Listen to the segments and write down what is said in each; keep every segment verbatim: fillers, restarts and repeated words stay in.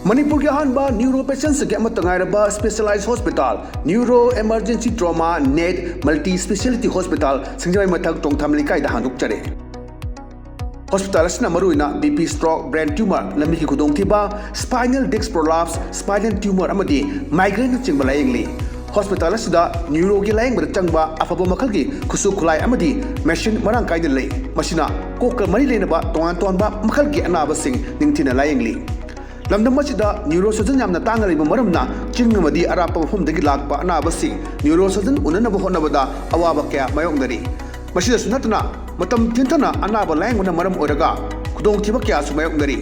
ꯃꯅꯤꯄꯨꯔꯒꯤ ꯑꯍꯥꯟꯕ ꯅ꯭ꯌꯨꯔꯣ ꯄꯦꯁꯦꯟꯁꯤꯡꯒꯤ ꯑꯃꯠꯇ ꯉꯥꯏꯔꯕ specialise hospital, neuro emergency trauma net multi speciality hospital, ꯁꯤꯡꯖꯃꯩ ꯃꯊꯛ ꯇꯣꯡꯊꯥꯝ ꯂꯩꯀꯥꯏꯗ ꯍꯥꯡꯗꯣꯛꯆꯔꯦ꯫ ꯍꯣꯁꯄꯤꯇꯥꯜ ꯑꯁꯤꯅ ꯃꯔꯨꯑꯣꯏꯅ B P, stroke, brain tumour, ꯂꯝꯕꯤꯒꯤ ꯈꯨꯗꯣꯡꯊꯤꯕ, spinal disc prolapse, spinal tumour ꯑꯃꯗꯤ ꯃꯥꯏꯒ꯭ꯔꯦꯟꯅꯆꯤꯡꯕ ꯂꯥꯌꯦꯡꯂꯤ꯫ ꯍꯣꯁꯄꯤꯇꯥꯜ ꯑꯁꯤꯗ ꯅ꯭ꯌꯨꯔꯣꯒꯤ ꯂꯥꯌꯦꯡꯕꯗ ꯆꯪꯕ ꯑꯐꯕ ꯃꯈꯜꯒꯤ ꯈꯨꯠꯁꯨ ꯈꯨꯠꯂꯥꯏ ꯑꯃꯗꯤ ꯃꯦꯁꯤꯟ ꯃꯔꯥꯡ ꯀꯥꯏꯅ ꯂꯩ꯫ ꯃꯁꯤꯅ ꯀꯣꯛꯀ ꯃꯔꯤ ꯂꯩꯅꯕ ꯇꯣꯉꯥꯟ ꯇꯣꯉꯥꯟꯕ ꯃꯈꯜꯒꯤ ꯑꯅꯥꯕꯁꯤꯡ ꯅꯤꯡꯊꯤꯅ ꯂꯥꯌꯦꯡꯂꯤ꯫ ꯂꯝꯗꯝ ꯑꯁꯤꯗ ꯅ꯭ꯌꯨꯔꯣ ꯁꯔꯖꯟ ꯌꯥꯝꯅ ꯇꯥꯡꯅ ꯂꯩꯕ ꯃꯔꯝꯅ ꯆꯤꯡ ꯑꯃꯗꯤ ꯑꯔꯥꯞꯄ ꯃꯐꯝꯗꯒꯤ ꯂꯥꯛꯄ ꯑꯅꯥꯕꯁꯤꯡ ꯅ꯭ꯌꯨꯔꯣ ꯁꯔꯖꯟ ꯎꯅꯅꯕ ꯍꯣꯠꯅꯕꯗ ꯑꯋꯥꯕ ꯀꯌꯥ ꯃꯥꯌꯣꯛꯅꯔꯤ꯫ ꯃꯁꯤꯗꯁꯨ ꯅꯠꯇꯅ ꯃꯇꯝ ꯊꯤꯟꯊꯅ ꯑꯅꯥꯕ ꯂꯥꯌꯦꯡꯕꯅ ꯃꯔꯝ ꯑꯣꯏꯔꯒ ꯈꯨꯗꯣꯡꯊꯤꯕ ꯀꯌꯥꯁꯨ ꯃꯥꯌꯣꯛꯅꯔꯤ꯫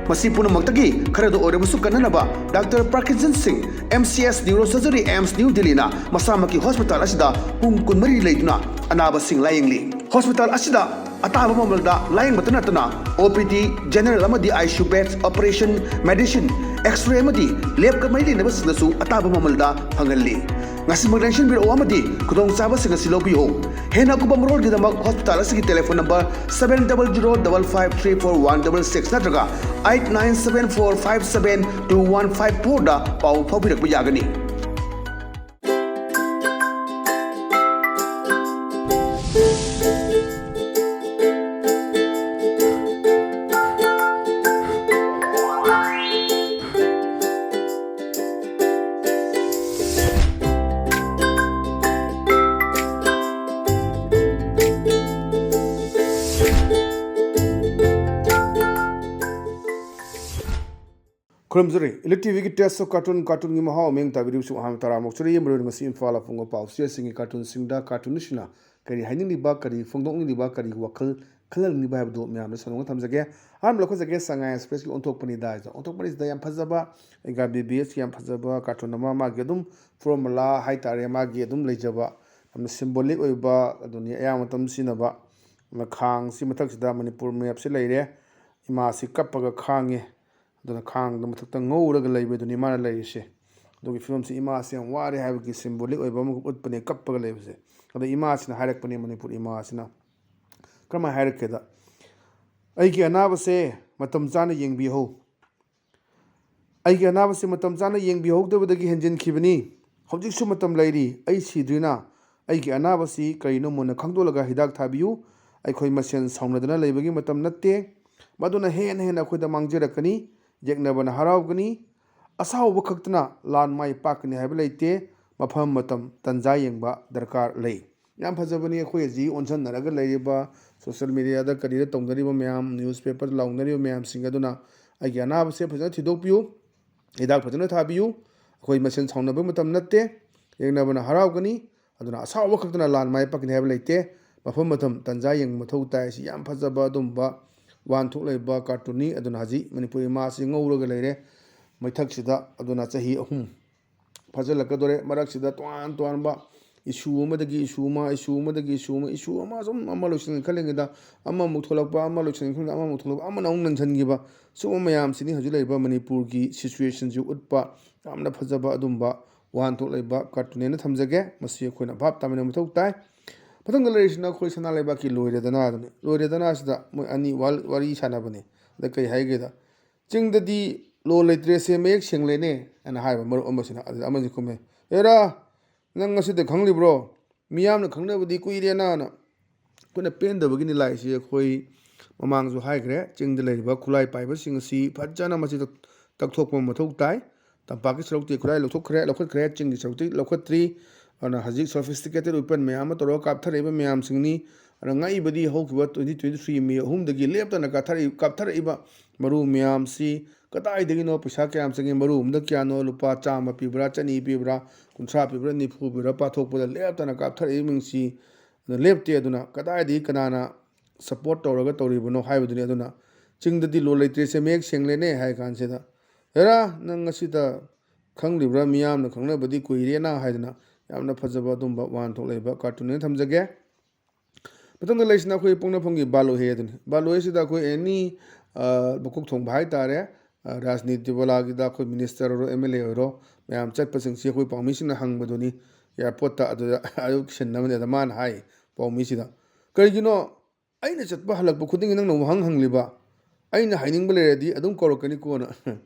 ꯃꯁꯤ ꯄꯨꯝꯅꯃꯛꯇꯒꯤ ꯈꯔꯗ ꯑꯣꯏꯔꯕꯁꯨ ꯀꯟꯅꯅꯕ ꯗꯥꯛꯇꯔ ꯄ꯭ꯔꯀꯤꯟꯖꯟ ꯁꯤꯡ, M C S neuro surgery, AIIMS new ꯗꯤꯜꯂꯤꯅ ꯃꯁꯥꯃꯛꯀꯤ ꯍꯣꯁꯄꯤꯇꯥꯜ ꯑꯁꯤꯗ ꯄꯨꯡ ꯀꯨꯟꯃꯔꯤ ꯂꯩꯗꯨꯅ ꯑꯅꯥꯕꯁꯤꯡ ꯂꯥꯌꯦꯡꯂꯤ꯫ ꯍꯣꯁꯄꯤꯇꯥꯜ ꯑꯁꯤꯗ ꯑꯇꯥꯕ ꯃꯃꯜꯗ ꯂꯥꯌꯦꯡꯕꯇ ꯅꯠꯇꯅ ꯑꯣ ꯄꯤ ꯗꯤ, ꯖꯦꯅꯔꯦꯜ ꯑꯃꯗꯤ I C U beds, operation, medicine, x-ray ꯑꯃꯗꯤ ꯂꯦꯕꯀ ꯃꯔꯤ ꯂꯩꯅꯕꯁꯤꯡꯗꯁꯨ ꯑꯇꯥꯕ ꯃꯃꯜꯗ ꯐꯪꯍꯜꯂꯤ꯫ ꯉꯁꯤꯃꯛ ꯂꯦꯡꯁꯤꯟꯕꯤꯔꯛꯎ ꯑꯃꯗꯤ ꯈꯨꯗꯣꯡꯆꯥꯕꯁꯤꯡ ꯑꯁꯤ ꯂꯧꯕꯤꯌꯨ꯫ ꯍꯦꯟꯅ ꯑꯀꯨꯞꯄ ꯃꯔꯣꯜꯒꯤꯗꯃꯛ ꯍꯣꯁꯄꯤꯇꯥꯜ ꯑꯁꯤꯒꯤ telephone number seven double zero double five three four one double six ꯅꯠꯇ꯭ꯔꯒ eight nine seven four five seven two one five four ꯗ ꯄꯥꯎ ꯐꯥꯎꯕꯤꯔꯛꯄ ꯌꯥꯒꯅꯤ꯫ ꯈꯨꯔꯨꯝꯖꯔꯤ꯫ ꯏꯂꯤꯠ ꯇꯤ ꯚꯤꯒꯤ Taste of Cartoon, ꯀꯥꯔꯇꯨꯟꯒꯤ ꯃꯍꯥꯎ ꯃꯤꯠꯌꯦꯡ ꯇꯥꯕꯤꯔꯤꯕꯁꯨ ꯑꯍꯥꯟꯕ ꯇꯔꯥꯃꯨꯛ ꯆꯨꯔꯤ꯫ ꯃꯔꯨꯑꯣꯏꯅ ꯉꯁꯤ ꯏꯝꯐꯥꯜ ꯑꯐꯣꯡꯕ ꯄꯥꯎꯆꯦꯁꯤꯡꯒꯤ ꯀꯥꯔꯇꯨꯟꯁꯤꯡꯗ ꯀꯥꯔꯇꯨꯟꯁꯤꯡꯅ ꯀꯔꯤ ꯍꯥꯏꯅꯤꯡꯂꯤꯕ, ꯀꯔꯤ ꯐꯣꯡꯗꯣꯛꯅꯤꯡꯂꯤꯕ, ꯀꯔꯤ ꯋꯥꯈꯜ ꯈꯜꯍꯟꯅꯤꯡꯂꯤꯕ ꯍꯥꯏꯕꯗꯨ ꯃꯌꯥꯝꯗ ꯁꯟꯗꯣꯛꯅ ꯊꯝꯖꯒꯦ꯫ ꯑꯍꯥꯟꯕ ꯂꯧꯈꯠꯆꯒꯦ, ꯁꯉꯥꯏ ꯑꯦꯛꯁꯄ꯭ꯔꯦꯁꯀꯤ ꯑꯣꯟꯊꯣꯛꯄꯅꯤꯗ ꯍꯥꯏꯗꯣ꯫ ꯑꯣꯟꯊꯣꯛꯄꯅꯤꯁꯤꯗ ꯌꯥꯝ ꯐꯖꯕ, ꯑꯩꯒ ꯕꯤ ꯕꯤ ꯑꯦꯁꯀꯤ ꯌꯥꯝ ꯐꯖꯕ ꯀꯥꯔꯇꯨꯟ ꯑꯃ, ꯃꯥꯒꯤ ꯑꯗꯨꯝ ꯐꯣꯔꯃꯨꯂꯥ ꯍꯥꯏꯇꯥꯔꯦ, ꯃꯥꯒꯤ ꯑꯗꯨꯝ ꯂꯩꯖꯕ, ꯌꯥꯝꯅ ꯁꯤꯝꯕꯣꯂꯤꯛ ꯑꯣꯏꯕ, ꯑꯗꯨꯅꯤ ꯑꯌꯥꯝꯕ ꯃꯇꯝ ꯁꯤꯖꯤꯟꯅꯕ꯫ ꯑꯗꯨꯅ ꯈꯥꯡꯁꯤ ꯃꯊꯛꯁꯤꯗ ꯃꯅꯤꯄꯨꯔ ꯃꯦꯞꯁꯤ ꯂꯩꯔꯦ꯫ ꯏꯃꯥꯁꯤ ꯀꯞꯄꯒ ꯈꯥꯡꯉꯤ꯫ ꯑꯗꯨꯅ ꯈꯥꯡꯗ ꯃꯊꯛꯇ ꯉꯧꯔꯒ ꯂꯩꯕꯗꯨꯅꯤ ꯃꯥꯅ ꯂꯩꯔꯤꯁꯦ꯫ ꯑꯗꯨꯒꯤ ꯐꯤꯕꯝꯁꯤ ꯏꯃꯥꯁꯤ ꯌꯥꯝ ꯋꯥꯔꯦ ꯍꯥꯏꯕꯒꯤ ꯁꯤꯝꯕꯣꯂꯤꯛ ꯑꯣꯏꯕ ꯑꯃ ꯎꯠꯄꯅꯦ, ꯀꯞꯄꯒ ꯂꯩꯕꯁꯦ꯫ ꯑꯗ ꯏꯃꯥꯁꯤꯅ ꯍꯥꯏꯔꯛꯄꯅꯦ, ꯃꯅꯤꯄꯨꯔ ꯏꯃꯥꯁꯤꯅ꯫ ꯀꯔꯝꯍꯥꯏꯅ ꯍꯥꯏꯔꯛꯀꯦꯗ, "ꯑꯩꯒꯤ ꯑꯅꯥꯕꯁꯦ ꯃꯇꯝ ꯆꯥꯅ ꯌꯦꯡꯕꯤꯍꯧ꯫ ꯑꯩꯒꯤ ꯑꯅꯥꯕꯁꯤ ꯃꯇꯝ ꯆꯥꯅ ꯌꯦꯡꯕꯤꯍꯧꯗꯕꯗꯒꯤ ꯍꯦꯟꯖꯤꯟꯈꯤꯕꯅꯤ꯫ ꯍꯧꯖꯤꯛꯁꯨ ꯃꯇꯝ ꯂꯩꯔꯤ꯫ ꯑꯩ ꯁꯤꯗ꯭ꯔꯤꯅ ꯑꯩꯒꯤ ꯑꯅꯥꯕꯁꯤ ꯀꯔꯤꯅꯣ ꯃꯨꯟꯅ ꯈꯪꯗꯣꯛꯂꯒ ꯍꯤꯗꯥꯛ ꯊꯥꯕꯤꯌꯨ꯫ ꯑꯩꯈꯣꯏ ꯃꯁꯦꯟ ꯁꯥꯎꯅꯗꯅ ꯂꯩꯕꯒꯤ ꯃꯇꯝ ꯅꯠꯇꯦ꯫ ꯃꯗꯨꯅ ꯍꯦꯟꯅ ꯍꯦꯟꯅ ꯑꯩꯈꯣꯏꯗ ꯃꯥꯡꯖꯔꯛꯀꯅꯤ꯫ ꯌꯦꯛꯅꯕꯅ ꯍꯔꯥꯎꯒꯅꯤ꯫ ꯑꯁꯥꯎꯕ ꯈꯛꯇꯅ ꯂꯥꯟ ꯃꯥꯏ ꯄꯥꯛꯀꯅꯤ ꯍꯥꯏꯕ ꯂꯩꯇꯦ꯫ ꯃꯐꯝ ꯃꯇꯝ ꯇꯟꯖꯥ ꯌꯦꯡꯕ ꯗꯔꯀꯥꯔ ꯂꯩ꯫ ꯌꯥꯝ ꯐꯖꯕꯅꯤ꯫ ꯑꯩꯈꯣꯏ ꯍꯧꯖꯤꯛ ꯑꯣꯟꯁꯤꯟꯅꯔꯒ ꯂꯩꯔꯤꯕ social media ꯗ ꯀꯔꯤꯗ ꯇꯧꯅꯔꯤꯕ ꯃꯌꯥꯝ, newspaper ꯗ ꯂꯥꯎꯅꯔꯤꯕ ꯃꯌꯥꯝꯁꯤꯡ ꯑꯗꯨꯅ ꯑꯩꯒꯤ ꯑꯅꯥꯕꯁꯦ ꯐꯖꯅ ꯊꯤꯗꯣꯛꯄꯤꯌꯨ, ꯍꯤꯗꯥꯛ ꯐꯖꯅ ꯊꯥꯕꯤꯌꯨ꯫ ꯑꯩꯈꯣꯏ ꯃꯁꯦꯟ ꯁꯥꯎꯅꯕꯒꯤ ꯃꯇꯝ ꯅꯠꯇꯦ꯫ ꯌꯦꯡꯅꯕꯅ ꯍꯔꯥꯎꯒꯅꯤ꯫ ꯑꯗꯨꯅ ꯑꯁꯥꯎꯕ ꯈꯛꯇꯅ ꯂꯥꯟ ꯃꯥꯏ ꯄꯥꯛꯀꯅꯤ ꯍꯥꯏꯕ ꯂꯩꯇꯦ꯫ ꯃꯐꯝ ꯃꯇꯝ ꯇꯟꯖꯥ ꯌꯦꯡꯕ ꯃꯊꯧ ꯇꯥꯏ꯫ ꯁꯤ ꯌꯥꯝ ꯐꯖꯕ ꯑꯗꯨꯝꯕ ꯋꯥꯍꯟꯊꯣꯛ ꯂꯩꯕ cartoon ꯅꯤ꯫ ꯑꯗꯨꯅ ꯍꯧꯖꯤꯛ ꯃꯅꯤꯄꯨꯔꯤ ꯃꯥꯁꯤ ꯉꯧꯔꯒ ꯂꯩꯔꯦ ꯃꯩꯊꯛꯁꯤꯗ꯫ ꯑꯗꯨꯅ ꯆꯍꯤ ꯑꯍꯨꯝ ꯐꯥꯖꯤꯜꯂꯛꯀꯗꯣꯔꯦ꯫ ꯃꯔꯛꯁꯤꯗ ꯇꯣꯉꯥꯟ ꯇꯣꯉꯥꯟꯕ issue ꯑꯃꯗꯒꯤ issue ꯑꯃ, issue ꯑꯃꯗꯒꯤ issue ꯑꯃ, issue ꯑꯃ ꯁꯨꯝ ꯑꯃ ꯂꯣꯏꯁꯤꯟꯈꯠꯂꯤꯉꯩꯗ ꯑꯃꯃꯨꯛ ꯊꯣꯛꯂꯛꯄ, ꯑꯃ ꯂꯣꯏꯁꯤꯟꯈꯠꯂꯤꯉꯩꯗ ꯑꯃꯃꯨꯛ ꯊꯣꯛꯂꯛꯄ, ꯑꯃꯅ ꯑꯃꯨꯛ ꯅꯟꯁꯤꯟꯈꯤꯕ, ꯁꯤꯒꯨꯝꯕ ꯃꯌꯥꯝꯁꯤꯅꯤ ꯍꯧꯖꯤꯛ ꯂꯩꯔꯤꯕ ꯃꯅꯤꯄꯨꯔꯒꯤ situation ꯁꯤ ꯎꯠꯄ ꯌꯥꯝꯅ ꯐꯖꯕ ꯑꯗꯨꯝꯕ ꯋꯥꯍꯟꯊꯣꯛ ꯂꯩꯕ cartoon ꯅꯦꯅ ꯊꯝꯖꯒꯦ꯫ ꯃꯁꯤ ꯑꯩꯈꯣꯏꯅ ꯚꯥꯞ ꯇꯥꯃꯤꯟꯅꯕ ꯃꯊꯧ ꯇꯥꯏ꯫ ꯃꯊꯪꯗ ꯂꯩꯔꯤꯁꯤꯅ ꯑꯩꯈꯣꯏ ꯁꯅꯥ ꯂꯩꯕꯥꯛꯀꯤ ꯂꯣꯏꯔꯦꯗꯅꯥ ꯑꯗꯨꯅꯤ꯫ ꯂꯣꯏꯔꯦꯗꯅꯥꯁꯤꯗ ꯃꯣꯏ ꯑꯅꯤ ꯋꯥ-, ꯋꯥꯔꯤ ꯁꯥꯟꯅꯕꯅꯤ꯫ ꯑꯗ ꯀꯩ ꯍꯥꯏꯒꯦꯗ, "ꯆꯤꯡꯗꯗꯤ ꯂꯣꯜ ꯂꯩꯇ꯭ꯔꯦꯁꯦ ꯃꯌꯦꯛ ꯁꯦꯡꯂꯦꯅꯦ" ꯍꯥꯏꯅ ꯍꯥꯏꯕ ꯃꯔꯨꯞ ꯑꯃꯁꯤꯅ꯫ ꯑꯗꯨꯗ ꯑꯃꯁꯤ ꯈꯨꯝꯃꯦ, "ꯑꯦꯔꯥ, ꯅꯪ ꯉꯁꯤꯗ ꯈꯪꯂꯤꯕ꯭ꯔꯣ? ꯃꯤꯌꯥꯝꯅ ꯈꯪꯅꯕꯗꯤ ꯀꯨꯏꯔꯦꯅꯥꯅ"꯫ ꯑꯩꯈꯣꯏꯅ ꯄꯦꯟꯗꯕꯒꯤꯅꯤ ꯂꯥꯛꯏꯁꯤ꯫ ꯑꯩꯈꯣꯏ ꯃꯃꯥꯡꯁꯨ ꯍꯥꯏꯈ꯭ꯔꯦ, ꯆꯤꯡꯗ ꯂꯩꯔꯤꯕ ꯈꯨꯠꯂꯥꯏ ꯄꯥꯏꯕꯁꯤꯡ ꯑꯁꯤ ꯐꯖꯅ ꯃꯁꯤꯗ ꯇꯛꯊꯣꯛꯄ ꯃꯊꯧ ꯇꯥꯏ꯫ ꯇꯝꯄꯥꯛꯀꯤ ꯁꯔꯨꯛꯇꯤ ꯈꯨꯠꯂꯥꯏ ꯂꯧꯊꯣꯛꯈ꯭ꯔꯦ, ꯂꯧꯈꯠꯈ꯭ꯔꯦ, ꯆꯤꯡꯒꯤ ꯁꯔꯨꯛꯇꯤ ꯂꯧꯈꯠꯇ꯭ꯔꯤ꯫ ꯑꯗꯨꯅ ꯍꯧꯖꯤꯛ sophisticated weapon ꯃꯌꯥꯝ ꯑꯃ ꯇꯧꯔꯒ ꯀꯥꯞꯊꯔꯛꯏꯕ ꯃꯌꯥꯝꯁꯤꯡꯅꯤ꯫ ꯑꯗꯨꯅ ꯉꯛꯏꯕꯗꯤ ꯍꯧꯈꯤꯕ twenty twenty three May ꯑꯍꯨꯝꯗꯒꯤ ꯂꯦꯞꯇꯅ ꯀꯥꯞꯊꯔꯛꯏ-, ꯀꯥꯞꯊꯔꯛꯏꯕ ꯃꯔꯨ ꯃꯌꯥꯝꯁꯤ ꯀꯗꯥꯏꯗꯒꯤꯅꯣ, ꯄꯩꯁꯥ ꯀꯌꯥꯝ ꯆꯪꯉꯤ, ꯃꯔꯨ ꯑꯃꯗ ꯀꯌꯥꯅꯣ, ꯂꯨꯄꯥ ꯆꯥꯝꯃ ꯄꯤꯕ꯭ꯔꯥ, ꯆꯅꯤ ꯄꯤꯕ꯭ꯔꯥ, ꯀꯨꯟꯊ꯭ꯔꯥ ꯄꯤꯕ꯭ꯔꯥ, ꯅꯤꯐꯨ ꯄꯤꯕ꯭ꯔꯥ, ꯄꯥꯊꯣꯛꯄꯗ ꯂꯦꯞꯇꯅ ꯀꯥꯞꯊꯔꯛꯏꯕꯁꯤꯡꯁꯤ ꯑꯗꯨ ꯂꯦꯞꯇꯦ꯫ ꯑꯗꯨꯅ ꯀꯗꯥꯏꯗꯒꯤ ꯀꯅꯥꯅ support ꯇꯧꯔꯒ ꯇꯧꯔꯤꯕꯅꯣ ꯍꯥꯏꯕꯗꯨꯅꯤ꯫ ꯑꯗꯨꯅ ꯆꯤꯡꯗꯗꯤ ꯂꯣꯜ ꯂꯩꯇ꯭ꯔꯦꯁꯦ ꯃꯌꯦꯛ ꯁꯦꯡꯂꯦꯅꯦ ꯍꯥꯏ ꯀꯥꯟꯁꯤꯗ, "ꯍꯦꯔꯥ, ꯅꯪ ꯉꯁꯤꯗ ꯈꯪꯂꯤꯕ꯭ꯔꯥ? ꯃꯤꯌꯥꯝꯅ ꯈꯪꯅꯕꯗꯤ ꯀꯨꯏꯔꯦꯅ" ꯍꯥꯏꯗꯅ ꯌꯥꯝꯅ ꯐꯖꯕ ꯑꯗꯨꯝꯕ ꯋꯥꯍꯟꯊꯣꯛ ꯂꯩꯕ cartoon ꯅꯦꯅ ꯊꯝꯖꯒꯦ꯫ ꯃꯊꯪꯗ ꯂꯩꯁꯤꯅ ꯑꯩꯈꯣꯏ ꯄꯣꯛꯅꯐꯝꯒꯤ ꯕꯥꯂꯣꯍꯦ ꯑꯗꯨꯅꯤ꯫ ꯕꯥꯂꯣꯍꯦꯁꯤꯗ ꯑꯩꯈꯣꯏ any, ꯑ, ꯃꯀꯣꯛ ꯊꯣꯡꯕ ꯍꯥꯏꯇꯥꯔꯦ, ꯑ, ꯔꯥꯖꯅꯤꯇꯤ ꯕꯣꯂꯥꯒꯤꯗ ꯑꯩꯈꯣꯏ minister ꯑꯣꯏꯔꯣ, MLA ꯑꯣꯏꯔꯣ, ꯃꯌꯥꯝ ꯆꯠꯄꯁꯤꯡꯁꯤ ꯑꯩꯈꯣꯏ ꯄꯥꯎꯃꯤꯁꯤꯡꯅ ꯍꯪꯕꯗꯨꯅꯤ airport ꯇ꯫ ꯑꯗꯨꯗ ꯑꯗꯨ ꯁꯤꯟ ꯑꯃꯅꯤ꯫ ꯑꯗ ꯃꯥꯅ ꯍꯥꯏ ꯄꯥꯎꯃꯤꯁꯤꯗ, "ꯀꯔꯤꯒꯤꯅꯣ ꯑꯩꯅ ꯆꯠꯄ ꯍꯜꯂꯛꯄ ꯈꯨꯗꯤꯡꯒꯤ ꯅꯪꯅ ꯋꯥꯍꯪ ꯍꯪꯂꯤꯕ? ꯑꯩꯅ ꯍꯥꯏꯅꯤꯡꯕ ꯂꯩꯔꯗꯤ ꯑꯗꯨꯝ ꯀꯧꯔꯛꯀꯅꯤꯀꯣꯅ"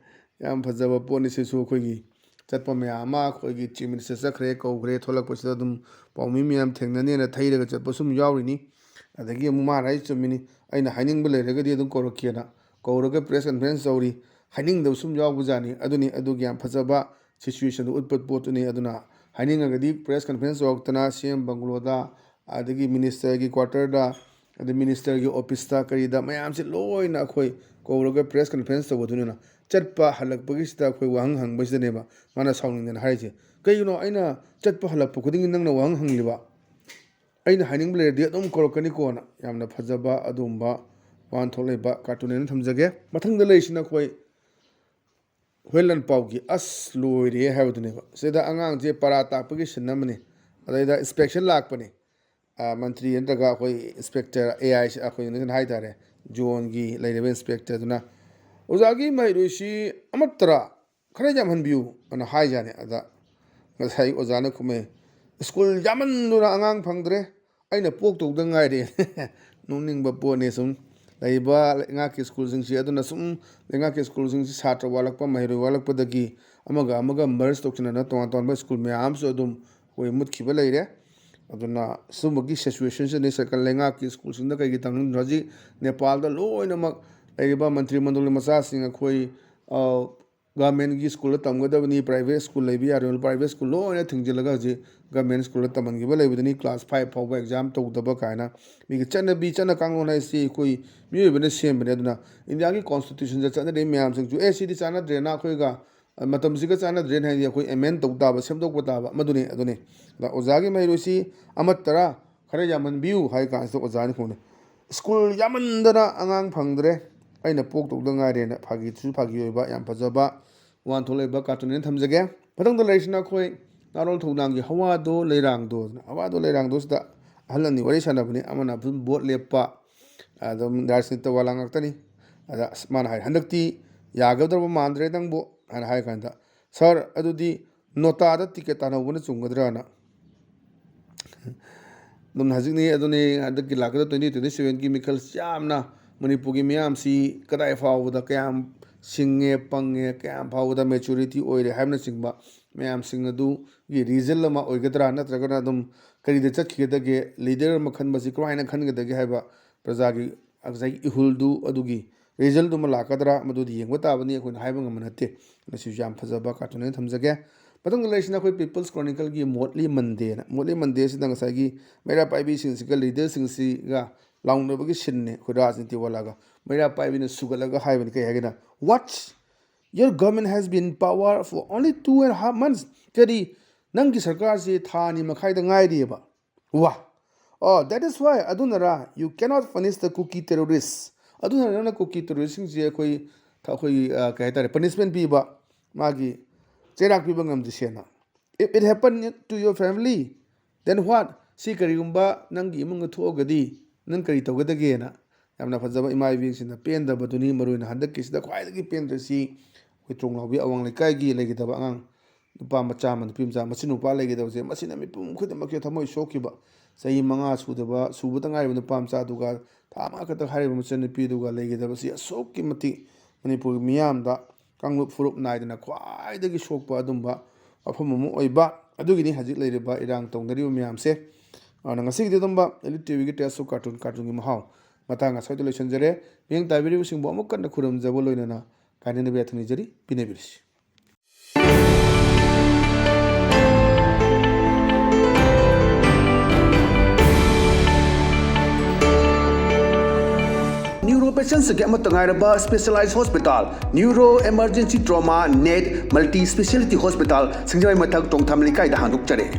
ꯌꯥꯝ ꯐꯖꯕ ꯄꯣꯠꯅꯤ ꯁꯤꯁꯨ꯫ ꯑꯩꯈꯣꯏꯒꯤ ꯆꯠꯄ ꯃꯌꯥꯝ ꯑꯃ, ꯑꯩꯈꯣꯏꯒꯤ Chief Minister ꯆꯠꯈ꯭ꯔꯦ, ꯀꯧꯈ꯭ꯔꯦ, ꯊꯣꯛꯂꯛꯄꯁꯤꯗ ꯑꯗꯨꯝ ꯄꯥꯎꯃꯤ ꯃꯌꯥꯝ ꯊꯦꯡꯅꯅꯦꯅ ꯊꯩꯔꯒ ꯆꯠꯄ ꯁꯨꯝ ꯌꯥꯎꯔꯤꯅꯤ꯫ ꯑꯗꯒꯤ ꯑꯃꯨꯛ ꯃꯥꯅ ꯍꯥꯏ ꯆꯨꯝꯃꯤꯅꯤ, "ꯑꯩꯅ ꯍꯥꯏꯅꯤꯡꯕ ꯂꯩꯔꯒꯗꯤ ꯑꯗꯨꯝ ꯀꯧꯔꯛꯀꯦꯅ", ꯀꯧꯔꯒ press conference ꯇꯧꯔꯤ꯫ ꯍꯥꯏꯅꯤꯡꯗꯕ ꯁꯨꯝ ꯌꯥꯎꯕꯖꯥꯠꯅꯤ꯫ ꯑꯗꯨꯅꯤ, ꯑꯗꯨꯒꯤ ꯌꯥꯝ ꯐꯖꯕ situation ꯗꯨ ꯎꯠꯄ ꯄꯣꯠꯇꯨꯅꯤ꯫ ꯑꯗꯨꯅ ꯍꯥꯏꯅꯤꯡꯉꯒꯗꯤ press conference ꯇꯧꯔꯛꯇꯅ CM bungalow ꯗ, ꯑꯗꯒꯤ minister ꯒꯤ quarter ꯗ, ꯑꯗꯩ minister ꯒꯤ office ꯇ ꯀꯔꯤꯗ ꯃꯌꯥꯝꯁꯦ ꯂꯣꯏꯅ ꯑꯩꯈꯣꯏ ꯀꯧꯔꯒ press conference ꯇꯧꯕꯗꯨꯅꯤꯅ ꯆꯠꯄ ꯍꯜꯂꯛꯄꯒꯤꯁꯤꯗ ꯑꯩꯈꯣꯏ ꯋꯥꯍꯪ ꯍꯪꯕꯁꯤꯗꯅꯦꯕ ꯃꯥꯅ ꯁꯥꯎꯅꯤꯡꯗꯅ ꯍꯥꯏꯔꯤꯁꯦ꯫ "ꯀꯩꯒꯤꯅꯣ ꯑꯩꯅ ꯆꯠꯄ ꯍꯜꯂꯛꯄ ꯈꯨꯗꯤꯡꯒꯤ ꯅꯪꯅ ꯋꯥꯍꯪ ꯍꯪꯂꯤꯕ? ꯑꯩꯅ ꯍꯥꯏꯅꯤꯡꯕ ꯂꯩꯔꯗꯤ ꯑꯗꯨꯝ ꯀꯧꯔꯛꯀꯅꯤꯀꯣꯅ"꯫ ꯌꯥꯝꯅ ꯐꯖꯕ ꯑꯗꯨꯒꯨꯝꯕ ꯋꯥꯍꯟꯊꯣꯛ ꯂꯩꯕ cartoon ꯑꯣꯏꯅ ꯊꯝꯖꯒꯦ꯫ ꯃꯊꯪꯗ ꯂꯩꯔꯤꯁꯤꯅ ꯑꯩꯈꯣꯏ ꯍꯨꯏ ꯂꯟꯄꯥꯎꯒꯤ "ꯑꯁ ꯂꯣꯏꯔꯦ" ꯍꯥꯏꯕꯗꯨꯅꯦꯕ꯫ ꯁꯤꯗ ꯑꯉꯥꯡꯁꯦ ꯄꯔꯥ ꯇꯥꯛꯄꯒꯤ scene ꯑꯃꯅꯤ꯫ ꯑꯗꯩꯗ inspection ꯂꯥꯛꯄꯅꯤ꯫ ꯑ, ꯃꯟꯇ꯭ꯔꯤ ꯅꯠꯇ꯭ꯔꯒ ꯑꯩꯈꯣꯏ inspector, A I, ꯑꯩꯈꯣꯏ ꯍꯥꯏꯇꯥꯔꯦ, zone ꯒꯤ ꯂꯩꯔꯤꯕ inspector ꯗꯨꯅ, "ꯑꯣꯖꯥꯒꯤ ꯃꯍꯩꯔꯣꯏꯁꯤ ꯑꯃꯠꯇꯔꯥ ꯈꯔ ꯌꯥꯝꯍꯟꯕꯤꯌꯨ" ꯑꯅ ꯍꯥꯏꯖꯥꯠꯅꯤ꯫ ꯑꯗ ꯉꯁꯥꯏ ꯑꯣꯖꯥꯅ ꯈꯨꯝꯃꯦ, "ꯁ꯭ꯀꯨꯜ ꯌꯥꯝꯃꯟꯗꯨꯅ ꯑꯉꯥꯡ ꯐꯪꯗ꯭ꯔꯦ, ꯑꯩꯅ ꯄꯣꯛꯇꯧꯗ ꯉꯥꯏꯔꯦ"꯫ ꯅꯣꯛꯅꯤꯡꯕ ꯄꯣꯠꯅꯤ꯫ ꯁꯨꯝ ꯂꯩꯔꯤꯕ ꯂꯩꯉꯥꯛꯀꯤ ꯁ꯭ꯀꯨꯜꯁꯤꯡꯁꯤ, ꯑꯗꯨꯅ ꯁꯨꯝ ꯂꯩꯉꯥꯛꯀꯤ ꯁ꯭ꯀꯨꯜꯁꯤꯡꯁꯤ ꯁꯥꯇ꯭ꯔ ꯋꯥꯠꯂꯛꯄ, ꯃꯍꯩꯔꯣꯏ ꯋꯥꯠꯂꯛꯄꯗꯒꯤ ꯑꯃꯒ ꯑꯃꯒ merge ꯇꯧꯁꯤꯟꯅꯗꯅ ꯇꯣꯉꯥꯟ ꯇꯣꯉꯥꯟꯕ ꯁ꯭ꯀꯨꯜ ꯃꯌꯥꯝ ꯑꯃꯁꯨ ꯑꯗꯨꯝ ꯑꯩꯈꯣꯏ ꯃꯨꯠꯈꯤꯕ ꯂꯩꯔꯦ꯫ ꯑꯗꯨꯅ ꯁꯨꯝꯕꯒꯤ situation ꯁꯤꯅꯤ ꯁꯔꯀꯥꯔ ꯂꯩꯉꯥꯛꯀꯤ ꯁ꯭ꯀꯨꯜꯁꯤꯡꯗ ꯀꯩꯒꯤ ꯇꯝꯅꯤꯡꯗ꯭ꯔꯤꯅꯣ? ꯍꯧꯖꯤꯛ ꯅꯦꯄꯥꯜꯗ ꯂꯣꯏꯅꯃꯛ ꯂꯩꯔꯤꯕ ꯃꯟꯇ꯭ꯔꯤ ꯃꯟꯗꯜꯒꯤ ꯃꯆꯥꯁꯤꯡ ꯑꯩꯈꯣꯏ, ꯑ, government ꯀꯤ ꯁ꯭ꯀꯨꯜꯗ ꯇꯝꯒꯗꯕꯅꯤ, private ꯁ꯭ꯀꯨꯜ ꯂꯩꯕ ꯌꯥꯔꯣꯏ, private ꯁ꯭ꯀꯨꯜ ꯂꯣꯏꯅ ꯊꯤꯡꯖꯤꯜꯂꯒ ꯍꯧꯖꯤꯛ government ꯁ꯭ꯀꯨꯜꯗ ꯇꯝꯍꯟꯈꯤꯕ ꯂꯩꯕꯗꯨꯅꯤ꯫ Class five ꯐꯥꯎꯕ exam ꯇꯧꯗꯕ ꯀꯥꯏꯅ꯫ ꯃꯤꯒꯤ ꯆꯠꯅꯕꯤ, ꯆꯠꯅ ꯀꯥꯡꯂꯣꯟ ꯍꯥꯏꯁꯤ ꯑꯩꯈꯣꯏ ꯃꯤꯑꯣꯏꯕꯅ ꯁꯦꯝꯕꯅꯦ꯫ ꯑꯗꯨꯅ ꯏꯟꯗꯤꯌꯥꯒꯤ constitution ꯗ ꯆꯠꯅꯔꯤꯕ ꯃꯌꯥꯝꯁꯤꯡꯁꯨ, "ꯑꯦ, ꯁꯤꯗꯤ ꯆꯥꯟꯅꯗ꯭ꯔꯦꯅ ꯑꯩꯈꯣꯏꯒ, ꯑ, ꯃꯇꯝꯁꯤꯒ ꯆꯥꯟꯅꯗ꯭ꯔꯦꯅ" ꯍꯥꯏꯗꯤ ꯑꯩꯈꯣꯏ amend ꯇꯧ ꯇꯥꯕ, ꯁꯦꯝꯗꯣꯛꯄ ꯇꯥꯕ, ꯃꯗꯨꯅꯤ, ꯑꯗꯨꯅꯤ꯫ ꯑꯗ ꯑꯣꯖꯥꯒꯤ ꯃꯍꯩꯔꯣꯏꯁꯤ ꯑꯃ ꯇꯔꯥ ꯈꯔ ꯌꯥꯝꯍꯟꯕꯤꯌꯨ ꯍꯥꯏ ꯀꯥꯟꯁꯤꯗ ꯑꯣꯖꯥꯅ ꯈꯨꯝꯃꯦ, "ꯁ꯭ꯀꯨꯜ ꯌꯥꯝꯃꯟꯗꯅ ꯑꯉꯥꯡ ꯐꯪꯗ꯭ꯔꯦ, ꯑꯩꯅ ꯄꯣꯛꯇꯧꯗ ꯉꯥꯏꯔꯦꯅ", ꯐꯥꯒꯤꯁꯨ ꯐꯥꯒꯤ ꯑꯣꯏꯕ ꯌꯥꯝ ꯐꯖꯕ ꯋꯥꯍꯟꯊꯣꯛ ꯂꯩꯕ cartoon ꯑꯣꯏꯅ ꯊꯝꯖꯒꯦ꯫ ꯃꯊꯪꯗ ꯂꯩꯔꯤꯁꯤꯅ ꯑꯩꯈꯣꯏ ꯅꯥꯔꯣꯜ ꯊꯧꯅꯥꯒꯤ "ꯍꯋꯥꯗꯣ ꯂꯩꯔꯥꯡꯗꯣ"꯫ "ꯍꯋꯥꯗꯣ ꯂꯩꯔꯥꯡꯗꯣ"ꯁꯤꯗ ꯑꯍꯜ ꯑꯅꯤ ꯋꯥꯔꯤ ꯁꯥꯟꯅꯕꯅꯤ꯫ ꯑꯃꯅ ꯑꯗꯨꯝ vote ꯂꯦꯞꯄ, ꯑꯗꯨꯝ ꯔꯥꯖꯅꯤꯇꯤꯗ ꯋꯥ ꯉꯥꯛꯇꯅꯤ꯫ ꯑꯗ ꯑꯁ ꯃꯥꯅ ꯍꯥꯏ, "ꯍꯟꯗꯛꯇꯤ ꯌꯥꯒꯗꯧꯕ ꯃꯥꯟꯗ꯭ꯔꯦ ꯅꯪꯕꯨ" ꯍꯥꯏꯅ ꯍꯥꯏ ꯀꯥꯟꯗ, "ꯁꯥꯔ, ꯑꯗꯨꯗꯤ ꯅꯣꯇꯥꯗ ticket ꯇꯥꯟꯍꯧꯕꯅ ꯆꯨꯝꯒꯗ꯭ꯔꯥꯅ?" ꯑꯗꯨꯝ ꯍꯧꯖꯤꯛꯅꯤ, ꯑꯗꯨꯅꯤ, ꯍꯟꯗꯛꯀꯤ ꯂꯥꯛꯀꯗꯕ twenty twenty seven ꯒꯤ ꯃꯤꯈꯜꯁꯤ ꯌꯥꯝꯅ ꯃꯅꯤꯄꯨꯔꯒꯤ ꯃꯤꯌꯥꯝꯁꯤ ꯀꯗꯥꯏ ꯐꯥꯎꯕꯗ ꯀꯌꯥꯝ ꯁꯤꯡꯉꯦ, ꯄꯪꯉꯦ, ꯀꯌꯥꯝ ꯐꯥꯎꯕꯗ ꯃꯦꯆꯨꯔꯤꯇꯤ ꯑꯣꯏꯔꯦ ꯍꯥꯏꯕꯅꯆꯤꯡꯕ ꯃꯌꯥꯝꯁꯤꯡ ꯑꯗꯨꯒꯤ ꯔꯤꯖꯜ ꯑꯃ ꯑꯣꯏꯒꯗ꯭ꯔꯥ, ꯅꯠꯇ꯭ꯔꯒꯅ ꯑꯗꯨꯝ ꯀꯔꯤꯗ ꯆꯠꯈꯤꯒꯗꯒꯦ, ꯂꯤꯗꯔ ꯑꯃ ꯈꯟꯕꯁꯤ ꯀꯃꯥꯏꯅ ꯈꯟꯒꯗꯒꯦ ꯍꯥꯏꯕ ꯄ꯭ꯔꯖꯥꯒꯤ ꯉꯁꯥꯏꯒꯤ ꯏꯍꯨꯜꯗꯨ, ꯑꯗꯨꯒꯤ ꯔꯤꯖꯜꯗꯨ ꯑꯃ ꯂꯥꯛꯀꯗ꯭ꯔꯥ, ꯃꯗꯨꯗꯤ ꯌꯦꯡꯕ ꯇꯥꯕꯅꯤ, ꯑꯩꯈꯣꯏꯅ ꯍꯥꯏꯕ ꯉꯝꯕ ꯅꯠꯇꯦ꯫ ꯃꯁꯤꯁꯨ ꯌꯥꯝ ꯐꯖꯕ ꯀꯥꯔꯇꯨꯟ ꯑꯣꯏꯅ ꯊꯝꯖꯒꯦ꯫ ꯃꯊꯪꯗ ꯂꯩꯔꯤꯁꯤꯅ ꯑꯩꯈꯣꯏ ꯄꯤꯄꯜꯁ ꯀ꯭ꯔꯣꯅꯤꯀꯜꯒꯤ ꯃꯣꯠꯂꯤ ꯃꯟꯗꯦꯅ, ꯃꯣꯠꯂꯤ ꯃꯟꯗꯦꯁꯤꯗ ꯉꯁꯥꯏꯒꯤ ꯃꯩꯔꯥ ꯄꯥꯏꯕꯤꯁꯤꯡꯁꯤꯒ ꯂꯤꯗꯔꯁꯤꯡꯁꯤꯒ ꯂꯥꯎꯅꯕꯒꯤ ꯁꯤꯟꯅꯦ꯫ ꯑꯩꯈꯣꯏ ꯔꯥꯖꯅꯤꯇꯤ ꯋꯥꯂꯥꯒ ꯃꯩꯔꯥ ꯄꯥꯏꯕꯤꯅ ꯁꯨꯒꯠꯂꯒ ꯍꯥꯏꯕꯅꯤ, ꯀꯩ ꯍꯥꯏꯒꯦꯅ, "What? Your government has been in power for only two and a half months." ꯀꯔꯤ, ꯅꯪꯒꯤ ꯁꯔꯀꯥꯔꯁꯤ ꯊꯥ ꯑꯅꯤ ꯃꯈꯥꯏꯗ ꯉꯥꯏꯔꯤꯑꯕ? ꯋꯥ, "Oh, that is why, ꯑꯗꯨꯅꯔꯥ, you cannot punish the Kuki terrorists." ꯑꯗꯨꯅ ꯅꯪꯅ ꯀꯨꯀꯤ ꯇꯦꯔꯣꯔꯤꯁꯁꯤꯡꯁꯦ ꯑꯩꯈꯣꯏ, ꯑꯩꯈꯣꯏꯒꯤ, ꯑ, ꯀꯩ ꯍꯥꯏꯇꯥꯔꯦ, ꯄꯅꯤꯁꯃꯦꯟ ꯄꯤꯕ, ꯃꯥꯒꯤ ꯆꯩꯔꯥꯛ ꯄꯤꯕ ꯉꯝꯗ꯭ꯔꯤꯁꯦꯅ꯫ "If it happened to your family, then what?" ꯁꯤ ꯀꯔꯤꯒꯨꯝꯕ ꯅꯪꯒꯤ ꯏꯃꯨꯡꯗ ꯊꯣꯛꯑꯒꯗꯤ ꯅꯪ ꯀꯔꯤ ꯇꯧꯒꯗꯒꯦꯅ? ꯌꯥꯝꯅ ꯐꯖꯕ ꯏꯃꯥ ꯏꯕꯦꯟꯁꯤꯡꯅ ꯄꯦꯟꯗꯕꯗꯨꯅꯤ, ꯃꯔꯨꯑꯣꯏꯅ ꯍꯟꯗꯛꯀꯤꯁꯤꯗ ꯈ꯭ꯋꯥꯏꯗꯒꯤ ꯄꯦꯟꯗ꯭ꯔꯤꯁꯤ ꯑꯩꯈꯣꯏ ꯇ꯭ꯔꯣꯡꯂꯥꯎꯕꯤ ꯑꯋꯥꯡ ꯂꯩꯀꯥꯏꯒꯤ ꯂꯩꯒꯗꯕ ꯑꯉꯥꯡ ꯅꯨꯄꯥ ꯃꯆꯥ ꯑꯃ, ꯅꯨꯄꯤ ꯃꯆꯥ, ꯃꯆꯤꯟ ꯅꯨꯄꯥ ꯂꯩꯒꯗꯕꯁꯦ, ꯃꯁꯤꯅ ꯃꯤꯄꯨꯝ ꯈꯨꯗꯤꯡꯃꯛꯀꯤ ꯊꯃꯣꯏ ꯁꯣꯛꯈꯤꯕ, ꯆꯍꯤ ꯃꯉꯥ ꯁꯨꯗꯕ, ꯁꯨꯕꯗ ꯉꯥꯏꯔꯤꯕ ꯅꯨꯄꯥ ꯃꯆꯥꯗꯨꯒ ꯊꯥ ꯃꯉꯥ ꯈꯛꯇ ꯍꯥꯏꯔꯤꯕ ꯃꯆꯟꯅꯨꯄꯤꯗꯨꯒ ꯂꯩꯒꯗꯕꯁꯤ ꯑꯁꯨꯛꯀꯤ ꯃꯇꯤꯛ ꯃꯅꯤꯄꯨꯔꯒꯤ ꯃꯤꯌꯥꯝꯗ ꯀꯥꯡꯂꯨꯞ ꯐꯨꯔꯨꯞ ꯅꯥꯏꯗꯅ ꯈ꯭ꯋꯥꯏꯗꯒꯤ ꯁꯣꯛꯄ ꯑꯗꯨꯝꯕ ꯋꯥꯐꯝ ꯑꯃ ꯑꯣꯏꯕ꯫ ꯑꯗꯨꯒꯤꯅꯤ ꯍꯧꯖꯤꯛ ꯂꯩꯔꯤꯕ ꯏꯔꯥꯡ ꯇꯧꯅꯔꯤꯕ ꯃꯌꯥꯝꯁꯦ꯫ ꯑꯗꯨꯅ ꯉꯁꯤꯒꯤꯗꯤ ꯑꯗꯨꯝꯕ ꯏꯂꯤꯠ ꯇꯤꯚꯤꯒꯤ ꯇꯦꯁ ꯑꯣꯐ ꯀꯥꯔꯇꯨꯟ, ꯀꯥꯔꯇꯨꯟꯒꯤ ꯃꯍꯥꯎ ꯃꯇꯥꯡ ꯑꯁ꯭ꯋꯥꯏꯗ ꯂꯣꯏꯁꯤꯟꯖꯔꯦ꯫ ꯃꯤꯠꯌꯦꯡ ꯇꯥꯕꯤꯔꯤꯕꯁꯤꯡꯕꯨ ꯑꯃꯨꯛ ꯀꯟꯅ ꯈꯨꯔꯨꯝꯖꯕ ꯂꯣꯏꯅꯅ ꯀꯥꯏꯅꯅꯕ ꯌꯥꯊꯪ ꯅꯤꯖꯔꯤ, ꯄꯤꯅꯕꯤꯔꯁꯤ꯫ ꯅ꯭ꯌꯨꯔꯣ ꯄꯦꯁꯦꯟꯁꯤꯡꯒꯤ ꯑꯃꯠꯇ ꯉꯥꯏꯔꯕ specialise hospital, neuro emergency trauma net multi speciality hospital, ꯁꯤꯡꯖꯃꯩ ꯃꯊꯛ ꯇꯣꯡꯊꯥꯝ ꯂꯩꯀꯥꯏꯗ ꯍꯥꯡꯗꯣꯛꯆꯔꯦ꯫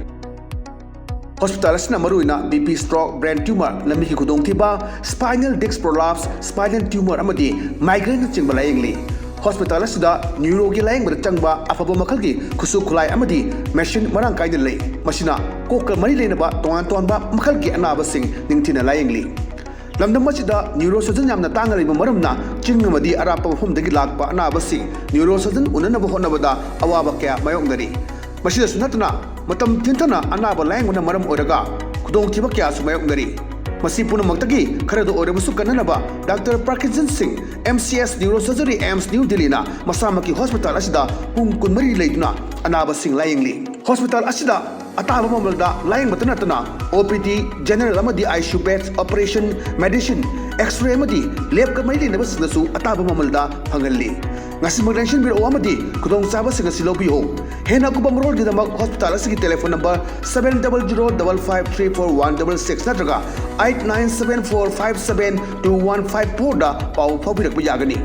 ꯍꯣꯁꯄꯤꯇꯥꯜ ꯑꯁꯤꯅ ꯃꯔꯨꯑꯣꯏꯅ B P, stroke, brain tumour, ꯂꯝꯕꯤꯒꯤ ꯈꯨꯗꯣꯡꯊꯤꯕ, spinal disc prolapse, spinal tumour ꯑꯃꯗꯤ ꯃꯥꯏꯒ꯭ꯔꯦꯟꯅꯆꯤꯡꯕ ꯂꯥꯌꯦꯡꯂꯤ꯫ ꯍꯣꯁꯄꯤꯇꯥꯜ ꯑꯁꯤꯗ ꯅ꯭ꯌꯨꯔꯣꯒꯤ ꯂꯥꯌꯦꯡꯕꯗ ꯆꯪꯕ ꯑꯐꯕ ꯃꯈꯜꯒꯤ ꯈꯨꯠꯁꯨ ꯈꯨꯠꯂꯥꯏ ꯑꯃꯗꯤ ꯃꯦꯁꯤꯟ ꯃꯔꯥꯡ ꯀꯥꯏꯅ ꯂꯩ꯫ ꯃꯁꯤꯅ ꯀꯣꯛꯀ ꯃꯔꯤ ꯂꯩꯅꯕ ꯇꯣꯉꯥꯟ ꯇꯣꯉꯥꯟꯕ ꯃꯈꯜꯒꯤ ꯑꯅꯥꯕꯁꯤꯡ ꯅꯤꯡꯊꯤꯅ ꯂꯥꯌꯦꯡꯂꯤ꯫ ꯂꯝꯗꯝ ꯑꯁꯤꯗ ꯅ꯭ꯌꯨꯔꯣ ꯁꯔꯖꯟ ꯌꯥꯝꯅ ꯇꯥꯡꯅ ꯂꯩꯕ ꯃꯔꯝꯅ ꯆꯤꯡ ꯑꯃꯗꯤ ꯑꯔꯥꯞꯄ ꯃꯐꯝꯗꯒꯤ ꯂꯥꯛꯄ ꯑꯅꯥꯕꯁꯤꯡ ꯅ꯭ꯌꯨꯔꯣ ꯁꯔꯖꯟ ꯎꯅꯅꯕ ꯍꯣꯠꯅꯕꯗ ꯑꯋꯥꯕ ꯀꯌꯥ ꯃꯥꯌꯣꯛꯅꯔꯤ꯫ ꯃꯁꯤꯗꯁꯨ ꯅꯠꯇꯅ ꯃꯇꯝ ꯊꯦꯡꯊꯅ ꯑꯅꯥꯕ ꯂꯥꯌꯦꯡꯕꯅ ꯃꯔꯝ ꯑꯣꯏꯔꯒ ꯈꯨꯗꯣꯡꯊꯤꯕ ꯀꯌꯥꯁꯨ ꯃꯥꯌꯣꯛꯅꯔꯤ꯫ ꯃꯁꯤ ꯄꯨꯝꯅꯃꯛꯇꯒꯤ ꯈꯔꯗ ꯑꯣꯏꯔꯕꯁꯨ ꯀꯟꯅꯅꯕ ꯗꯥꯛꯇꯔ ꯄ꯭ꯔꯀꯤꯟꯖꯟ ꯁꯤꯡ, MCS Neurosurgery, AIIMS New Delhi ꯅ ꯃꯁꯥꯃꯛꯀꯤ ꯍꯣꯁꯄꯤꯇꯥꯜ ꯑꯁꯤꯗ ꯄꯨꯡ ꯀꯨꯟꯃꯔꯤ ꯂꯩꯗꯨꯅ ꯑꯅꯥꯕꯁꯤꯡ ꯂꯥꯌꯦꯡꯂꯤ꯫ ꯍꯣꯁꯄꯤꯇꯥꯜ ꯑꯁꯤꯗ ꯑꯇꯥꯕ ꯃꯃꯜꯗ ꯂꯥꯌꯦꯡꯕꯇ ꯅꯠꯇꯅ OPD, general ꯑꯃꯗꯤ ICU beds, operation, medicine, X-ray ꯑꯃꯗꯤ lab ꯀ ꯃꯔꯤ ꯂꯩꯅꯕꯁꯤꯡꯗꯁꯨ ꯑꯇꯥꯕ ꯃꯃꯜꯗ ꯐꯪꯍꯜꯂꯤ꯫ ꯉꯁꯤꯃꯛ ꯂꯦꯡꯁꯤꯟꯕꯤꯔꯛꯎ ꯑꯃꯗꯤ ꯈꯨꯗꯣꯡꯆꯥꯕꯁꯤꯡ ꯑꯁꯤ ꯂꯧꯕꯤꯌꯨ꯫ ꯍꯦꯟꯅ ꯑꯀꯨꯞꯄ ꯃꯔꯣꯜꯒꯤꯗꯃꯛ ꯍꯣꯁꯄꯤꯇꯥꯜ ꯑꯁꯤꯒꯤ telephone number seven double zero double five three four one double six ꯅꯠꯇ꯭ꯔꯒ eight nine seven four five seven two one five four ꯗ ꯄꯥꯎ ꯐꯥꯎꯕꯤꯔꯛꯄ ꯌꯥꯒꯅꯤ꯫